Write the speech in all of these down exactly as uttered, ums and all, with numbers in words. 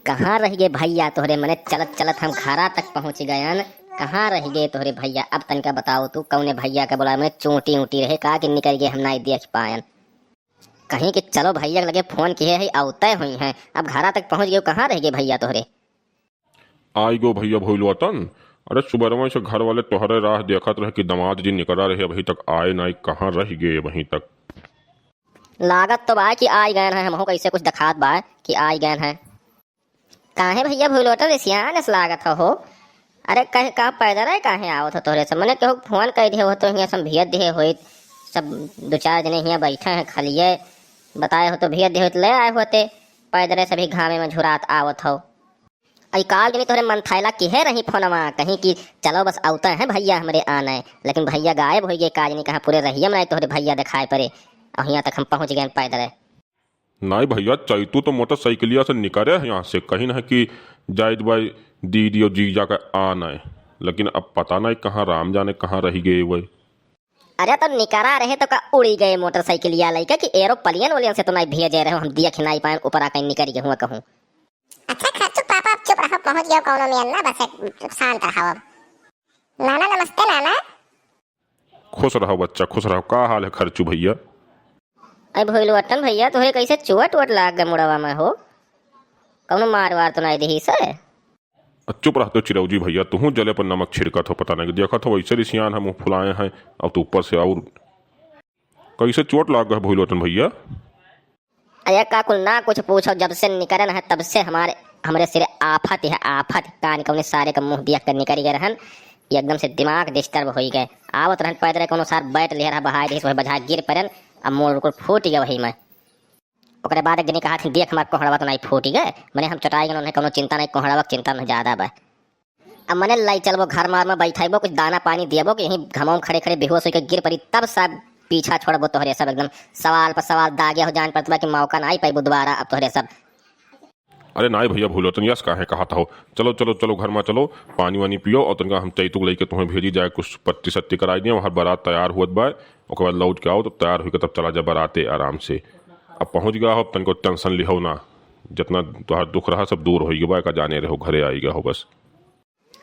कहाँ रहि गए भइया तोहरे, मने चलत चलत हम घरा तक पहुँचि गयन। कहाँ रहि गए तोहरे भइया? अब तनिका बताओ तू, कउने भइया के बोलाए, मने चोटी ऊटी रहे का कि निकरि गए, हम नाहीं देखि पायन। कहीं कि चलो भइया के लगे फोन किहे हई, अउतै हुइहैं। अब घरा तक पहुँचि गए, कहाँ रहि गए भइया तोहरे? आइ गयो भइया भोइलवतन। अरे सुबेरवा से घर वाले तोहरे राह देखत रहे कि दमाद जी निकरा रहे, अबहीं तक आए नाहीं, कहाँ रहि गए अबहीं तक? लागत तउ बाय कि आइ गयन हैं, हमहूँ कइसे कुछ देखात बाय कि आइ गयन हैं। काहे भइया भोइलवतन रिसियान अस लागत हो? अरे कहे का पैदल है, काहे आवत हो तोहरे सब? मने केहू फोन कइ दिहे हो तो हियाँ सब भेज दिहे होइत, सब दो चार जने हियाँ बैठे हैं खलिए, बताए हो तो भेज दिहे होइत, ले आए होते, पैदल सभी घामे में झुरात आवत हो। अई काल जनी तोहरे मंथाइला किहे रही फोनवा, कहीं कि चलो बस अउतै हैं भइया हमरे आने, लेकिन भइया गायब होइ गए, का जनी कहाँ पूरे रहिया में नाहीं तोहरे भइया देखाए परे, अउर हियाँ तक हम पहुँचि गए पैदल। नाहीं भइया, चैतू तो मोटरसाइकिलिया से निकरे है यहाँ से, कहिन है कि जाइत बाय दीदी अउर जीजा के आने, लेकिन अब पता नाहीं कहाँ, राम जाने कहाँ रहि गए वै। अरे तो निकरा रहे तो का उड़ि गए मोटरसाइकिलिया लइके कि एरोप्लेन वोलेन से तो नाहीं भेजे रहे हो, हम देखि नाहीं पाएन, ऊपर आके निकरि गए हुआ कहूँ। अच्छा खर्चू पापा, अब चुप रहो, पहुँच गयो कौनो मेर ना, बस एक शांत रहो अब। नाना नमस्ते नाना। खुश रहो बच्चा, खुश रहो। का हाल है खर्चू भइया? अरे भोइलवतन भइया, तोहरे कइसे चोट वोट लाग गए मुड़वा में हो? कौनो मार वार तो नाहीं दिहिस है? आ, चुप रह तो चिरौजी भइया, तुहूँ जले पर नमक छिड़कत हो, पता नाहीं, देखत हो वइसे रिसियान है, मुँह फुलाए हैं, अब तो ऊपर से अउर कइसे चोट लाग गए भोइलवतन भइया? अरे का कुल ना कुछ पूछो, जब से निकरन है तब से हमारे, हमरे सिरे आफत है आफत। कान कौने सारे का मुँह देख कर निकरि गए रहन, एकदम से दिमाग disturb होइ गए। आवत रहन पैदल, कौनो सार बैट लिहे रहा बहाय दिहिस, वही बझा गिर परन, अब मूड़ उड़ कुल फूटि गए वही में। ओकरे बाद एक जनी कहा थी, "देख हमार कोहड़वा तो नाहीं फूटि गए, मने हम चोटाइ गए, उन्हें कौनो चिंता नाहीं, कोहड़वा के चिंता उन्हें ज्यादा बा।" अब मने लाई चलबो घर मार में बैठाइबो, कुछ दाना पानी दियबो कि यहीं घमवा में खड़े खड़े बेहोश होइके गिर परी, तब सब पीछा छोड़बो तोहरे सब एकदम। सवाल पर सवाल दागे हो, जान पड़त बा कि मौका नाहीं पाइबो दोबारा अब तोहरे सब। अरे नाहीं भइया भोइलवतन, यस काहे कहत हो? चलो चलो चलो घर में चलो, पानी वानी पियो अउर तनिका हम चैतू के लइके तुहें भेजी जाए, कुछ पट्टी सट्टी कराइ दिया, वहाँ बारात तैयार हुअत बा, ओकर बाद लौट के आओ तब तैयार होइके तब चला जा बाराते आराम से। अब पहुँच गया हो, अब तनिको tension लिहो ना, जितना तोहार दुख रहा सब दूर होइ गया बा, का जाने रहो घरे आइ गया हो बस।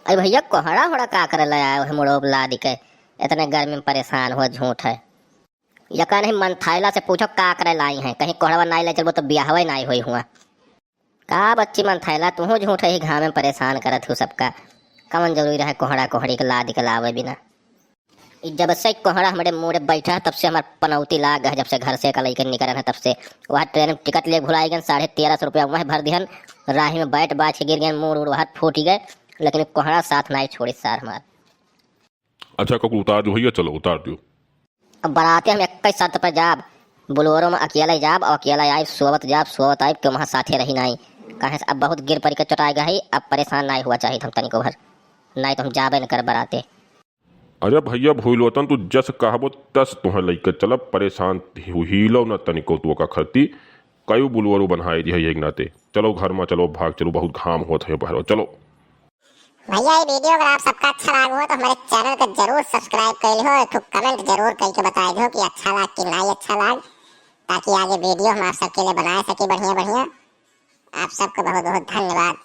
अरे भइया, कोहड़ा होड़ा का करे ले आए हो मुड़ो लादि के? इतने गर्मी में परेशान हो, झूठ है। या का नहीं, मंथाइला से पूछो का करे लाई हैं, कहीं कोहड़वा नाहीं ले चलबो तो बियाहवे नाहीं होई हुआ। का बच्ची मंथाइला, तुहूँ झूठ ही घामे में परेशान करत हो सबका। कवन जरूरी रहे कोहड़ा कोहड़ी के लादि के लावे बिना? ई जब से कोहड़ा हमरे मुड़े बैठा है, तब से हमार पनौती लाग है, जब से घर से का लइके निकरन है, तब से। वह train में ticket लिए भुलाइ गन, साढ़े तेरह सौ रुपया वह भर दिहन, राही में बैठ बाच के गिर गए, मूड़ उड़ वह फूटि गए, लेकिन कोहड़ा साथ नाहीं छोड़ी सार हमार। अच्छा, ककू उतार दियो भइया, चलो उतार दियो। अब बराते हम एक्कै शर्त पर जाब, Bolero में अकेला जाब, और अकेला आइब, सोवत जाब, सोवत आइब, केहू वहाँ साथे रही नाहीं। काहे से अब बहुत गिर परि के चोटाइ गए हई, अब परेशान नाहीं हुआ चाहित हम तनिको भर, नाहीं तो हम जाबे न कर बराते। अरे भइया भोइलवतन, तू जस कहबो तस तुहें लइके चलब, परेशान हीलो न तनिको तू का खरती, कयू Bolero बन्हाइ दिहे एक नाते। चलो घर मा चलो, भाग चलो, बहुत घाम होत है बहरो, चलो। भइया, ये video अगर आप सबका अच्छा लाग हो तो हमारे channel को जरूर subscribe कर लिहो, एक ठो comment जरूर करके बताइ दिहो कि अच्छा लाग कि नाहीं अच्छा लाग, ताकि आगे video हम आप सबके लिए बनाए सके बढ़िया बढ़िया। आप सबको बहुत बहुत धन्यवाद।